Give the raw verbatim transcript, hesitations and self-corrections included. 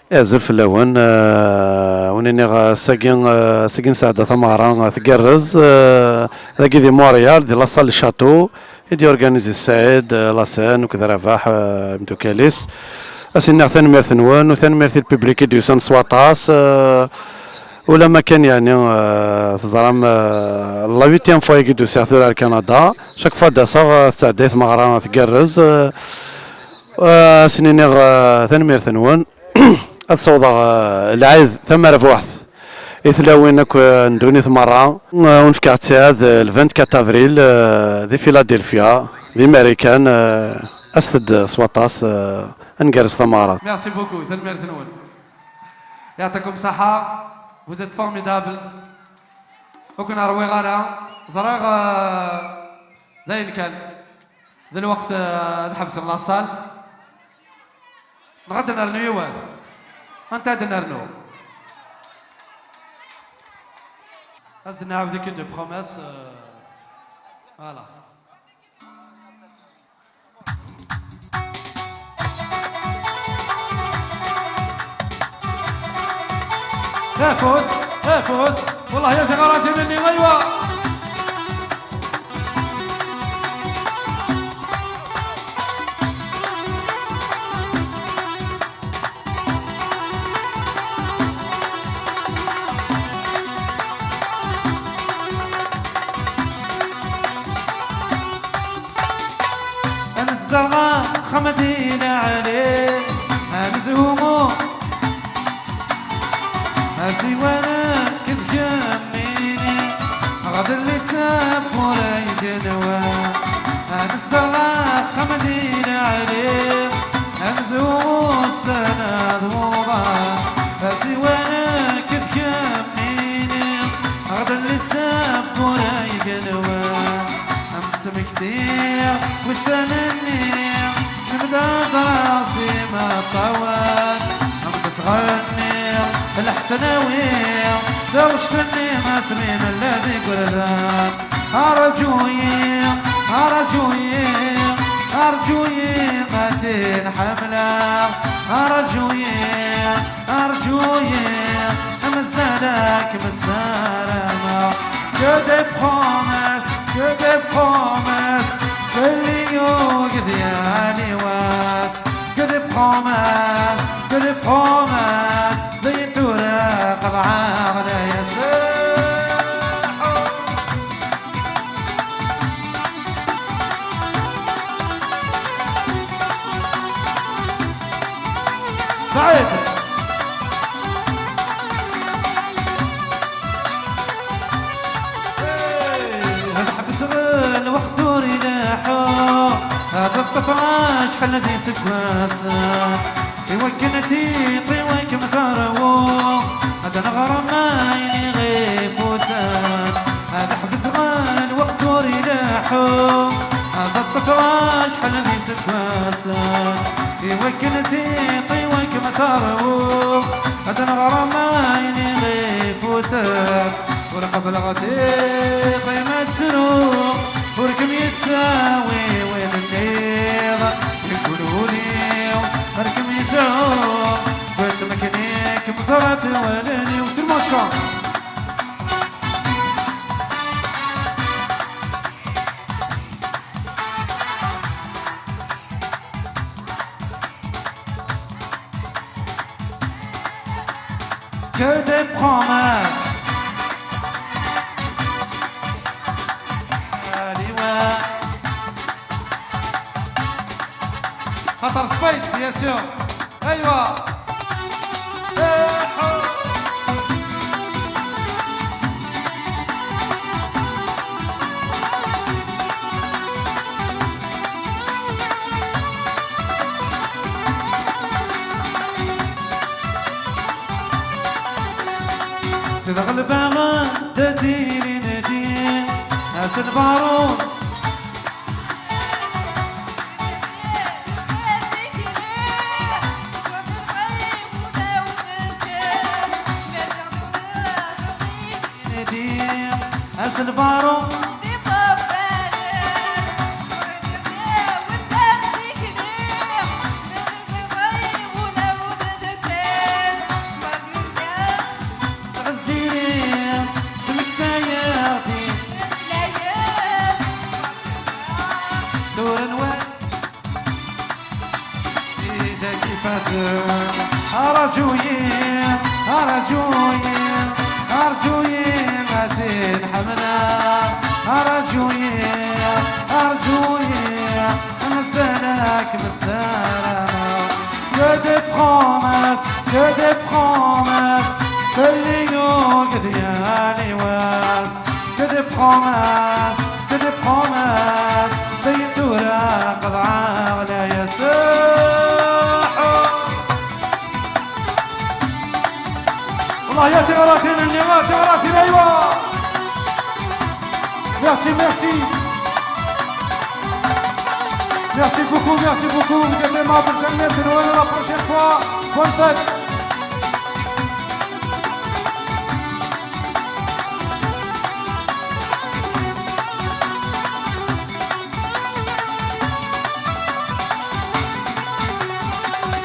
Azul fell-awen. Eh, wen-iniɣ, eh, ass-agi, eh, ass-agi nesɛedda tameɣra, eh, tgerrez, eh, dagi di Montréal, di la salle Château, i d-yorganizi Saɛid, eh, Lassen, akked Rabaḥ, eh, imdukal-is. Ad s-iniɣ tanemmirt-nwen, u tanemmirt i lpiblik i d-yusan s waṭas, eh, ulamma kan, yeɛni, eh, teẓram, eh, la huitième fois i d-usiɣ tura ar Kanada. Chaque fois d-aseɣ, eh, tettɛedday tmeɣra tgerrez, eh, eh, ad sen-iniɣ, eh, tanemmirt-nwen. Ad sawḍeɣ, eh, lɛid tamerbuḥt i tlawin akk, eh, n ddunit merra. Eh, ur nefk ara ttiɛad, eh, le vingt-quatre avril, eh, di Philadelphia, di Marikan, eh, aset-d s waṭas, eh, ad ngerrez tameɣra. Merci beaucoup, tanemmirt-nwen. Yeɛṭikum ṣṣeḥḥa, vous êtes formidables. Ur ken-rwiɣ ara. Ẓriɣ, eh, d ayen kan. D lweqt, eh, ad ḥebsen la salle. Neɣ ad nernu yiwet? Anta ad nernu? Ad s-d-nɛawed akken de promesse, euh, voilà. Afus, afus, والله يا ثغراتي مني، أيوة. Nezdeɣ axxam di lɛali, amezhumu, asiwan akked kemmini, ɣdel i tawwura igenwa. Nezdeɣ axxam di lɛali, amezhumu, ssana d wuḍan, asiwan akked kemmini, ɣdel i tawwura igenwa. Am tesmekti wussan-nni, nebda ɣer-s imaṭṭawen. Am tettɣenni lḥesnawi, taɣect-nni asmi nella d igerdan. Arǧu-yi, arǧu-yi, arǧu-yi, ma tin ḥemmleɣ. Arǧu-yi, arǧu-yi, mazal-ak messarameɣ. Que des promesses, que des promesses, fell-i yugi-d yal yiwet. Que des promesses, que des promesses, d ayen tura qeḍɛeɣ la yas. Saɛid. Ad ḥebseɣ lweqt ur ileḥḥu, ad ṭṭfeɣ acḥal d iseggasen. Iwakken tiṭ, iwakken terwu, ad neɣrem ayen i ɣ-ifuten. Ad ḥebseɣ lweqt ur ileḥḥu, ad ṭṭfeɣ acḥal d iseggasen. Iwakken tiṭ, iwakken terwu, ad neɣrem ayen i ɣ-ifuten. Ur qebbleɣ tiṭ-im ad tru, ur kem-yettawi win-nniḍen. Yeggul wul-iw ar kem-yesɛu, wasmi akken i kem-ẓrat wallen-iw. Tout le monde chante. Que des promesses. Aliwa. Xaṭer Spain, bien sûr. Aywa. Tedɣel baɣen d adili nedi, aselbaṛun. Nedi, aselbaṛun. Arǧu-yi, arǧu-yi, arǧu-yi, ad ten-ḥemmleɣ. Arǧu-yi, arǧu-yi, mazal-ak msarameɣ. Que des promesses, que des promesses, fell-i yugi-d yal yiwen. Que des promesses, que des promesses, d ayen tura qeḍɛeɣ layas. Wallah ya tiɣratin-nni, ya tiɣratin, aywa. Merci, merci. Merci beaucoup, merci beaucoup. Vous êtes aimables, je vous remercie. À la prochaine fois. Bonne fête.